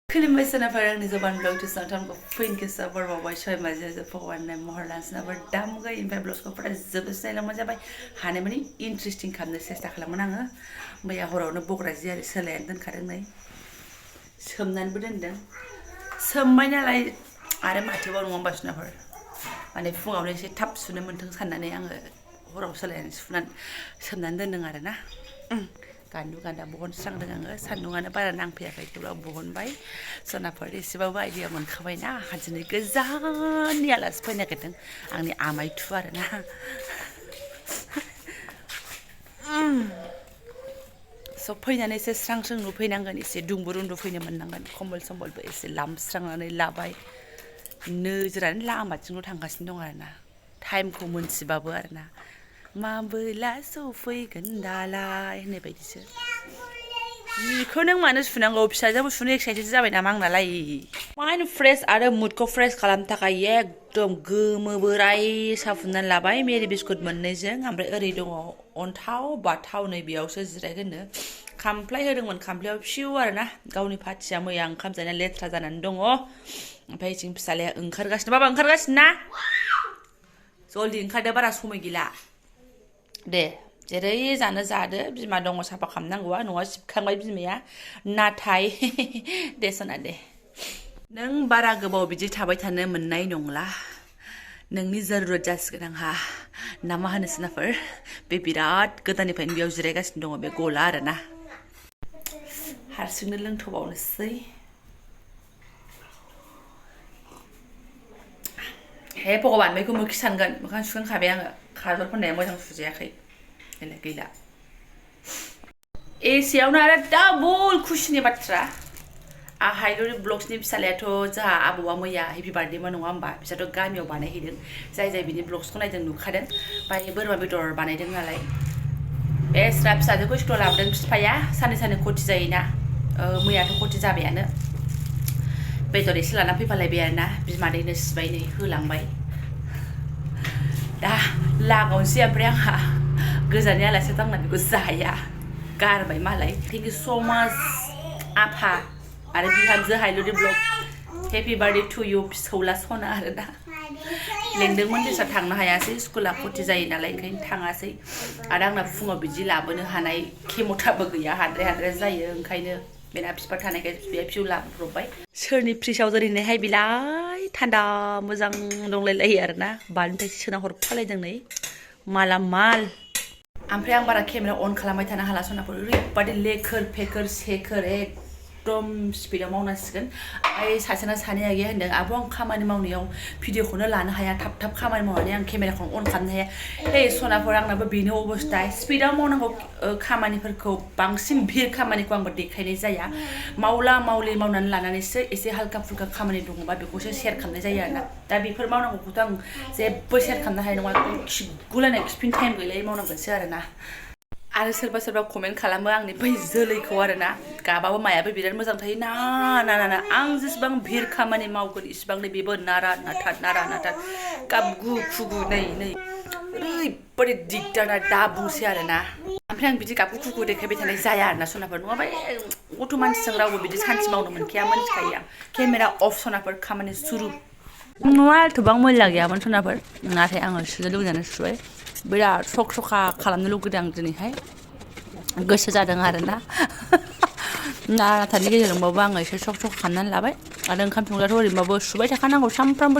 खुलुमबाय सोनाफोर आंनि जबानब्लग नोंथांखौ फैन गोसो बरबावबाय सय माजे भगवान महर लानसनाफोर दामुगाय ओमफ्राय ब्लग्सखौ फरा जोबोद नायलांबाय जाबाय हानाय माने इन्ट्रेस्टिं खालामनो सेस्था खालामोन आङो मैया हरावनो बग्रा जि आरो सोलायनानै दोनखादों नै सोमनानैबो दोनदों सोमबाय नालाय आरो माथोबाव नङा होमबा सोनाफोर माने फुङावनो एसे थाब सुनो मोन्थों साननानै आङो हराव सोलायनानै सुनानै सोमनानै दोनदों आरो ना गान्दु गान्दा बहनस्रांदों आङो सान्दुङानो बारा नांफैयाखै थेवब्लाबो बहनबाय सनाफोर एसेबाबो आइडिया मोनखाबायना दिनै गोजाननि आलासि फैनो नागिरदों आंनि आमायथु आरोना स' फैनानै एसे स्रां स्रां नुफैनांगोन एसे दुंबुर उन्दुफैनो मोननांगोन कम्बल सम्बलबो एसे लामस्रांनानै लाबाय नोजोरानो लामाथिंल' थांगासिनो दं आरोना टाइमखौ मोनथिबाबो आरोना माबोला सफैगोन दालाय होननाय बायदिसो जिखौ नों मानो सुनांगौ फिसाजोबो सुनो एक्साइटेड जाबाय नामा आंनालाय माइन्ड फ्रेश आरो मुडखौ फ्रेश खालामनो थाखाय एकदम गोमो बोराय साहा फुननानै लाबाय मेरि बिस्कुट मोननैजों ओमफ्राय ओरै दङ अन्थाव बाथाव नै बेयावसो जिरायगोननो खामफ्लाय होदोंमोन खामफ्लायाव फिउ आरोना गावनि पार्टिया मैया ओंखाम जानाया लेथ्रा जानानै दङ ओमफ्राय इथिं फिसालाया ओंखारगासिनो बाबा ओंखारगासिनो ना जल्दि ओंखारदो बारा समय गैला दे जेरै जानो जादो बिमा दङ साफा खालामनांगौआ न'आ सिबखांबाय बिमाया नाथाय दे सना दे नों बारा गोबाव बिदि थाबाय थानो मोननाय नंला नोंनि जरुरत जासिगोन आंहा ना मा होनो सोनाफोर बे बिराद गोदाननिफ्रायनो बेयाव जिरायगासिनो दङ बे गला आरोना हारसिंनो लोंथ'बावनोसै हे भगवान बेखौ मोखि सानगोन मोखां सुखांखाबाय आङो खाजल फोननाया मोजां सुजायाखै गैला एसेयावनो आरो डाबल खुसिनि बाथ्रा हाइलरि ब्लग्सनि फिसालायाथ' जोंहा आबौआ मैया हेपि बार्थडेमोन नङा होमबा बिसोरथ' गामियाव बानायहैदों जाय जाय बिनि ब्लग्सखौ नायदों नुखादों ओमफ्राय बोरमा बेदर बानायदों नालाय बेस्रा फिसाजोखौ स्कुलाव लाबोदों बिफाया साननै साननै खथि जायोना मैयाथ' खथि जाबायानो बेदर एसे लाना फैफालायबाय आरोना बिमादैनो सिबाय नै होलांबाय दा लागावनोसै ओमफ्राय आंहा गोजाननि आलासियाथ' आंना बेखौ जाया गारबाय मालाय थेंक इउ स' माच आफा आरो बिहामजो हाइलरि blog happy birthday to you फिसौला सना आरोना लेंदोंमोन देसा थांनो हायासै स्कुला खथि जायो नालाय ओंखायनो थाङासै आरो आंना फुङाव बिदि लाबोनो हानाय खेमथाबो गैया हाद्राय जायो ओंखायनो बेना बिफा थानायखाय बिफाया फिउ लाबोब्रबबाय सोरनि फ्रिजाव जेरैहाय बिलाय थान्दा मोजां दंलायलायो आरोना बालथिंसे सोना हरफालायदों नै माला माल ओमफ्राय आं बारा केमेरा अन खालामबाय थानो हाला सनाफोर ओरैबादि लेखोर फेखोर सेखोर एकदम स्पिडाव मावनांसिगोन ओमफ्राय सासेना सानैया गैया होनदों आब' आं खामानि मावनायाव भिडिअखौनो लानो हाया थाब थाब खामानि मावनानै आं केमेराखौनो अन खालामनो हाया हे सनाफोर आंनाबो बेनो अबस्था स्पिडाव मावनांगौ खामानिफोरखौ बांसिन भिर खामानिखौ आंबो देखायनाय जाया मावला मावलि मावनानै लानानैसो एसे हालका फुलका खामानि दङबा बेखौसो शेयार खालामनाय जायो आरोना दा बेफोर मावनांगौखौथ' आं जेबो शेयार खालामनो हानाय नङा खिगुलायनाय खिफिन टाइम गैलायै मावनांगोनसो आरोना आरो सोरबा सोरबा कमेन्ट खालामो आंनि बै जोलैखौ आरोना गाबाबो मायाबो बिराद मोजां थायो ना आं जेसेबां भिर खामानि मावगोन इसिबांनो बेबो नारा नाथा गाबगु खुगु नै ओरैबादि दिगदार दा बुंसै आरोना ओमफ्राय आं बिदि गाबगु खुगु देखायबाय थानाय जाया आरोना सनाफोर नङाबा गथ' मानसिजों रावबो बिदि सान्थि मावनो मोनखाया मोनथिखायो आं केमेरा अफ सनाफोर खामानि सुरु न'आ एथ'बां मैला गैयामोन सनाफोर नाथाय आङो सुनो लुबैनानै सुबाय बिराद सक सखा खालामनो लुगैदों आं दिनैहाय गोसो जादों आरोना नाथायनि गेजेरजोंबाबो आङो एसे सक सक खालामनानै लाबाय आरो ओंखाम संग्रायाथ' ओरैनोबाबो सुबाय थाखानांगौ सामफ्रामबो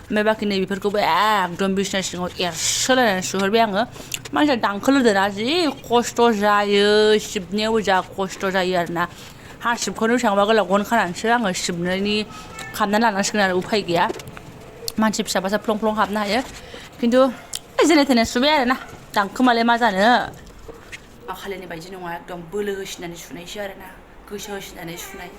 ओमफ्राय बाखि नै बेफोरखौबो एकदम बिसिना सिङाव एरसोलायनानै सुहरबाय आङो मानसिया दांखोल होदोना जि खस्थ' जायो सिबनायावबो जा खस्थ' जायो आरोना हासिबखौनो बेसेबांबा गोलाव गन खानानैसो आङो सिबनायनि खालामनानै लानांसिगोन आरो उफाय गैया मानसि फिसाबासो फ्लं फ्लं हाबनो हायो खिन्थु जेने थेने सुबाय आरोना दांखोमालाय मा जानो आखालिनि बायदि नङा एकदम बोलो होसिनानै सुनायसो आरोना गोसो होसिनानै सुनाय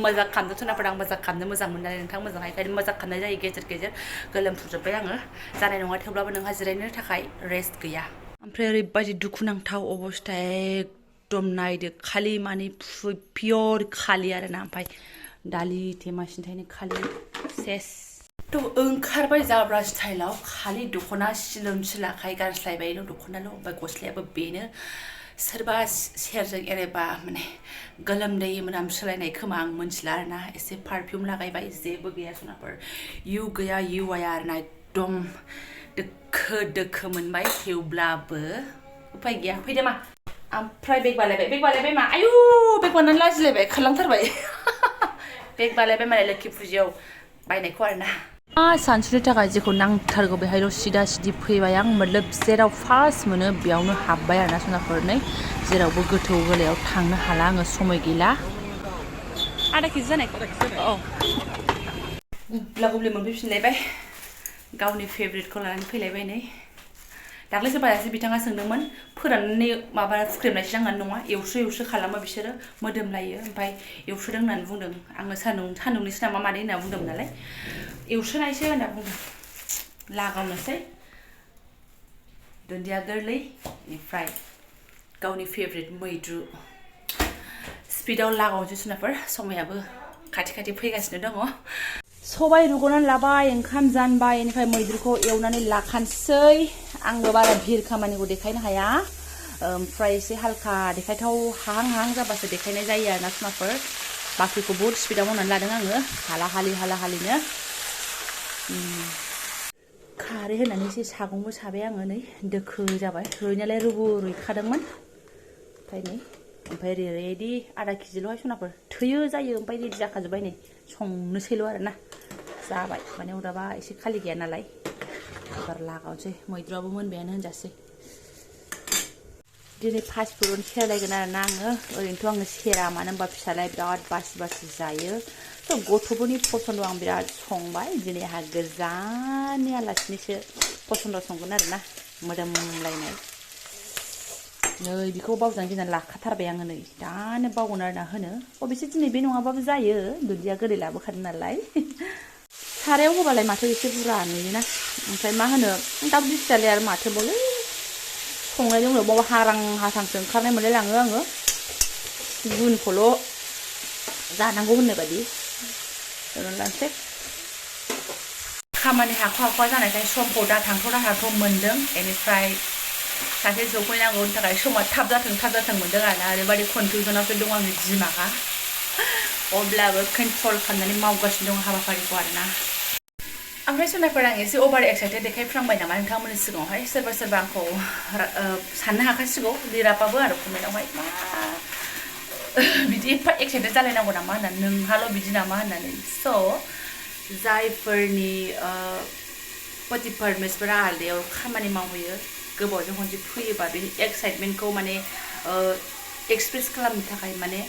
मोजां खालामनो थुनाफोर आं मोजां खालामनो मोजां मोननानै नोंथां मोजांहाय ओंखायनो मोजां खालामनाय जायो गेजेर गेजेर गोलोमफुजोब्बाय आङो जानाय नङा थेवब्लाबो नोंहा जिरायनो थाखाय रेस्ट गैया ओमफ्राय ओरैबायदि दुखुनांथाव अबस्था एकदम नायदो खालि माने पियर खालि आरोना ओमफ्राय दालि थेमा सिन्थायनो खालि सेस थ' ओंखारबाय जाब्रा स्टाइलाव खालि दख'ना सिलोम सिलाखाय गानस्लायबायल' दख'नाल' ओमफ्राय गस्लायाबो बेनो सोरबा सेरजों एरेबा माने गोलोमदै मोनामसोलायनाय खोमा आं मोनथिला आरोना एसे पारफिउम लागायबाय जेबो गैया सनाफोर इउ गैया इउ आया आरोना एकदम दोखो दोखो मोनबाय थेवब्लाबो उफाय गैया फैदो मा ओमफ्राय बेग बालायबाय मा आयु बेग बानानै लाजिलायबाय खारलांथारबाय बेग बालायबाय मालाय लोखि फुजियाव बायनायखौ आरोना सानसुनि थाखाय जेखौ नांथारगौ बेहायल' सिदा सिदि फैबाय आं मतलब जेराव फार्स्ट मोनो बेयावनो हाबबाय आरोना सनाफोर नै जेरावबो गोथौ गोलायाव थांनो हाला आङो समय गैला आधा केजि जानाय औ गुब्ला गुब्लि मोनफैफिनलायबाय गावनि फेभरेटखौ लानानै फैलायबाय नै दाख्लैसो बायासै बिथाङा सोंदोंमोन फोराननानै माबा फुख्रेमनायसो नांगोन नङा एवस्रो खालामो बिसोरो मोदोमलायो ओमफ्राय एवस्रोदों होननानै बुंदों आङो सान्दुंनिसो नामा मादै होनना बुंदोंमोन नालाय एवस्रोनायसो होनना बुंदों लागावनोसै दुन्दिया गोरलै बेनिफ्राय गावनि फेभरेट मैद्रु स्पिडाव लागावनोसै सुनाफोर समायाबो खाथि फैगासिनो दङ सबाय रुग'नानै लाबाय ओंखाम जानबाय बेनिफ्राय मैद्रुखौ एवनानै लाखानोसै आंबो बारा भिर खामानिखौ देखायनो हाया ओमफ्राय एसे हालखा देखायथाव हाहां जाबासो देखायनाय जायो आरोना सुनाफोर बाखिखौ बहुद स्पिडाव मावनानै लादों आङो हाला हालिनो खारै होनानै एसे सागंबो साबाय आङो नै दोखो जाबाय रुइनायालाय रुइखादोंमोन ओमफ्राय रेडि आधा केजिल'हाय सनाफोर थोयो जायो ओमफ्राय रेडि जाखाजोब्बाय नै संनोसैल' आरोना जाबाय माने उदाबा एसे खालि गैया नालाय एबार लागावनोसै मैद्रुआबो मोनबायानो होनजासै दिनै फास्ट फुडआवनो सेरलायगोन आरोना आङो ओरैनोथ' आङो सेरा मानो होनबा फिसालाया बिराद बासि जायो थ' गथ'फोरनि पसन्द आं बिराद संबाय दिनै आंहा गोजाननि आलासिनिसो पसन्द संगोन आरोना मोदोमलायनाय नै बेखौ बावजानो गिनानै लाखाथारबाय आङो नै दानो बावगोन आरोना होनो अबेसे दिनै बे नङाबाबो जायो दुन्दिया गोदै लाबोखादों नालाय सारायाव होबालाय माथो एसे बुरजा नुयोना ओमफ्राय मा होनो दाउ फिसालाया आरो माथोबावलै संनायनि उनाव बाव हारां हाथांसो ओंखारनाय मोनलायलाङो आङो गुनखौल' जानांगौ होननाय बायदि लानोसै खामानि हाख'वा जानायखाय समखौ दाथांथ' मोन्दों बेनिफ्राय सासे जौफैनांगौनि थाखाय समा थाब जाथों मोन्दों आरोना ओरैबायदि कनफिउजनावसो दं आंनि दिमागा अब्लाबो कन्ट्रल खालामनानै मावगासिनो दं हाबाफारिखौ आरोना ओमफ्राय सोनाफोर आं एसे अभार एक्साइटेड देखायफ्रांबाय नामा नोंथांमोननि सिगाङावहाय सोरबा आंखौ साननो हाखासिगौ लिराबाबो आरो कमेन्टआवहाय मा बिदि एफा एक्साइटेड जालायनांगौ नामा होननानै नोंहाल' बिदि नामा होननानै स' जायफोरनि पति परमेसफोरा आलदायाव खामानि मावहैयो गोबावजों खनसे फैयोबा बे एक्साइटमेन्टखौ माने एक्सप्रेस खालामनो थाखाय माने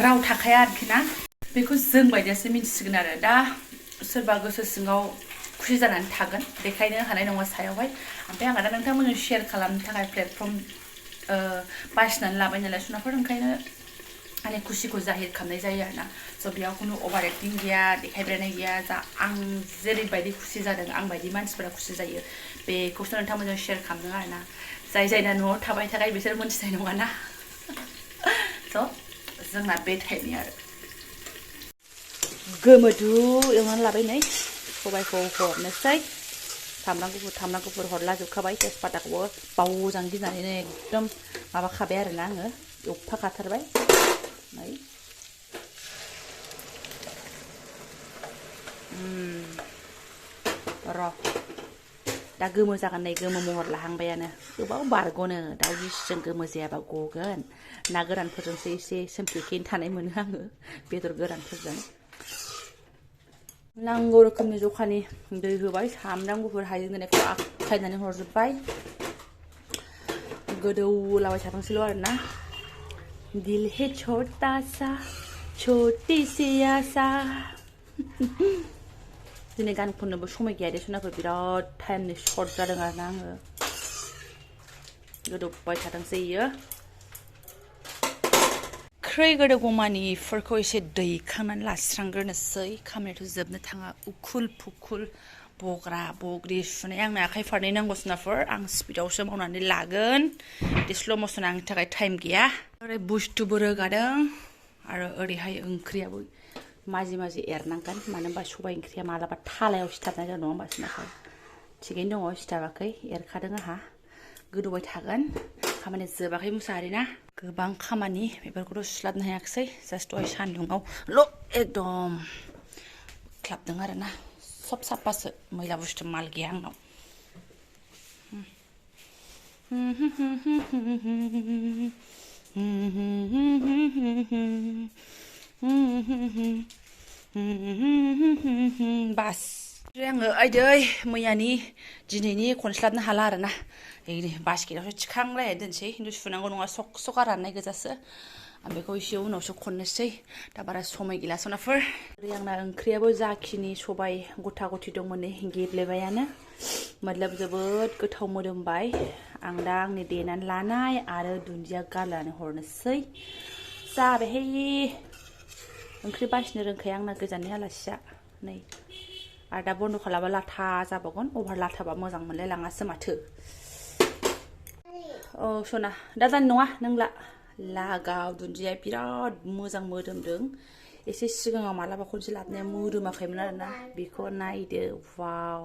राव थाखाया आरोखि ना बेखौ जों बायदियासो मिन्थिसिगोन आरो दा सोरबा गोसो सिङाव खुसि जानानै थागोन देखायनो हानाय नङा सायावहाय ओमफ्राय आंहा दा नोंथांमोननो शेयार खालामनो थाखाय प्लेटफर्म बासिनानै लाबाय नालाय सुनाफोर ओंखायनो माने खुसिखौ जाहिर खालामनाय जायो आरोना स' बेयाव खुनु अभार एक्टिं गैया देखायब्रायनाय गैया जा आं जेरैबायदि खुसि जादों आं बायदि मानसिफोरा खुसि जायो बेखौसो नोंथांमोनजों शेयार खालामदों आरोना जायना न'आव थाबाय थाखाय बिसोर मोनथिनाय नङाना स' जोंना बे टाइपनि आरो गोमोदु एवनानै लाबाय नै सबायखौ हरनोसै सामब्राम गुफुर हरलाजोबखाबाय तेजपाताखौबो बावजानो गिनानै एकदम माबाखाबाय आरोना आङो एवफाखाथारबाय नै र' दा गोमो जागोन नै गोमो महर लाहांबायानो गोबाव बारग'नो दाउ गिसिजों गोमो जायाबा गगोन ना गोरानफोरजोंसो एसे सोमखेखेन थानाय मोनो आङो बेदर गोरानफोरजों नांगौ रोखोमनि जखानि दै होबाय सामब्राम गुफुर हाइजें होनायखौ आखायनानै हरजोब्बाय गोदौलाबाय थाथोंसैल' आरोना दिल है छोटा सा छोटी सी आसा दिनै गान खननोबो समय गैया दे सुनाफोर बिराद टाइमनि सर्ट जादों आरोना आङो गोदौबाय थाथोंसै इयो ओंख्रि गोदौगौमानिफोरखौ एसे दैखांनानै लास्रांग्रोनोसै खामानियाथ' जोबनो थाङा उखुल फुखुल बग्रा बग्रि सुनाय आंनो आखाइ फारनै नांगौ सुनाफोर आं स्पिडावसो मावनानै लागोन बे स्ल' मसन आंनि थाखाय टाइम गैया ओरै बुस्थुबो रोगादों आरो ओरैहाय ओंख्रियाबो माजि एरनांगोन मानो होनबा सबाइ ओंख्रिया मालाबा थालायाव सिथाबनाय जादों नङा होमबा सुनाफोर थिगैनो दङ सिथाबाखै एरखादों आंहा गोदौबाय थागोन खामानि जोबाखै मुसाहारि ना गोबां खामानि बेफोरखौथ' सुस्लाबनो हायाखिसै जास्ट दहाय सान्दुङाव एकदम क्लाबदों आरो ना सब साफासो मैला बुस्थु माल गैया आंनाव बास आङो आयदै मैयानि दिनैनि खनस्लाबनो हाला आरो ना बास्केटावसो थिखांलाय दोनसै खिन्थु सुनांगौ नङा सक सका राननाय गोजासो आं बेखौ एसे उनावसो खननोसै दा बारा समय गैला सनाफोर आंना ओंख्रियाबो जाखिनि सबाय गथा गथि दंमोन नै गेब्लेबायानो मतलब जोबोद गोथाव मोदोमबाय आं दा आंनि देनानै लानाय आरो दुन्दिया गारनानै हरनोसै जाबायहाय ओंख्रि बासिनो रोंखाया आंना गोजाननि आलासिया नै आरो दा बन्द खालामबा लाथा जाबावगोन अभार लाथाबा मोजां मोनलाय लाङासो माथो औ सना दा जानाय नङा नों लागाव दुन्दिया बिराद मोजां मोदोमदों एसे सिगाङाव मालाबा खनसे लाबोनाया मोदोमाखैमोन आरो ना बेखौ नायदो वाव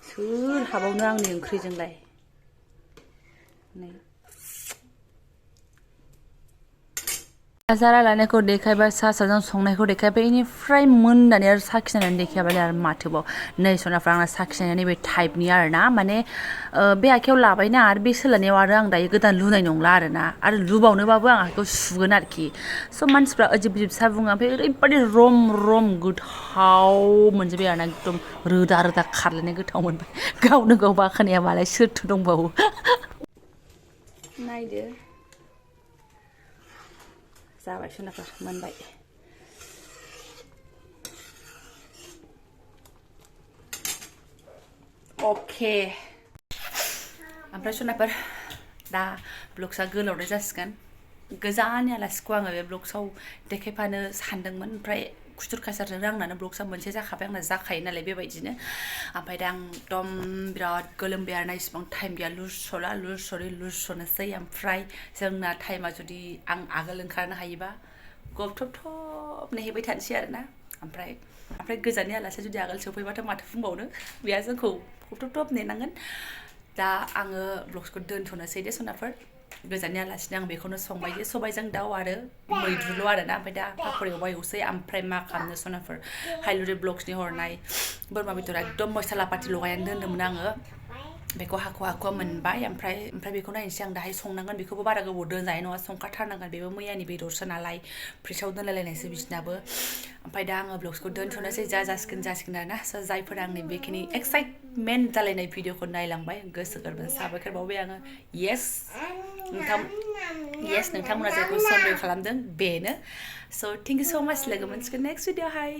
सोर हाबावनो आंनि ओंख्रिजोंलाय नै जारा लानायखौ देखायबाय साजों संनायखौ देखायबाय बेनिफ्राय मोननानै आरो साखिनानै देखायबाय आरो माथोबाव नै सनाफ्रा आंना साखिनायनि बे टाइपनि आरो ना माने बे आखायाव लाबायना आरो बे सोलायनायाव आरो आं दायो गोदान लुनाय नंला आरो ना आरो लुबावनोबाबो आं आखाइखौ सुगोन आरोखि स' मानसिफ्रा अजिब अजिब सा बुङो ओमफ्राय ओरैबादि रम रम गोथाव मोनजोब्बाय आरो ना एकदम रोदा रोदा खारलायनाय गोथाव मोनबाय गावनो गाव बाखोनाया मालाय सोरथो दंबावो नायदो जाबाय सनाफ्रा मोनबाय अके ओमफ्राय सनाफोर दा ब्लग्सआ गोलावद्राय जासिगोन गोजाननि आलासिखौ आङो बे ब्लग्सआव देखायफानो सानदोंमोन ओमफ्राय खुथुर खासारजों रांनानो ब्लग्सआ मोनसे जाखाबाय आंना जाखायो नालाय बेबायदिनो ओमफ्राय दा आं एकदम बिराद गोलोमबाय आरोना इसिबां टाइम गैया लुजस'नोसै ओमफ्राय जोंना टाइमा जुदि आं आगोल ओंखारनो हायोबा गबथब नेहैबाय थानोसै आरोना ओमफ्राय गोजाननि आलासिया जुदि आगोल सफैबाथ' माथो बुंबावनो बेहा जोंखौ गबथब नेनांगोन दा आङो ब्लग्सखौ दोनथ'नोसै दे सनाफोर गोजाननि आलासिनो आं बेखौनो संबाय जे सबायजों दाउ आरो मैद्रुल' आरोना ओमफ्राय दा पापर एवबाय एवसै ओमफ्राय मा खालामनो सनाफोर हाइलुरि ब्लग्सनि हरनाय बोरमा बेदरा एकदम मस्ला पाति लगायनानै दोन्दोंमोन आङो बेखौ हाख'वा मोनबाय ओमफ्राय बेखौ नायनोसै आं दाहाय संनांगोन बेखौबो बारा गोबाव दोनजानाय नङा संखाथारनांगोन बेबो मैयानि बेदरसो नालाय फ्रिजआव दोनलायलायनायसो बिसनाबो ओमफ्राय दा आङो ब्लग्सखौ दोनथ'नोसै जासिगोन आरोना स' जायफोरा आंनि बेखिनि एक्साइटमेन्ट जालायनाय भिडिअखौ नायलांबाय गोसो गोरबोजों साबायखर बावबाय आङो येस नोंथांमोना जायखौ सन्देह खालामदों बेनो स' थेंक इउ स' माच लोगो मोनसिगोन नेक्स्ट भिडिअ हाय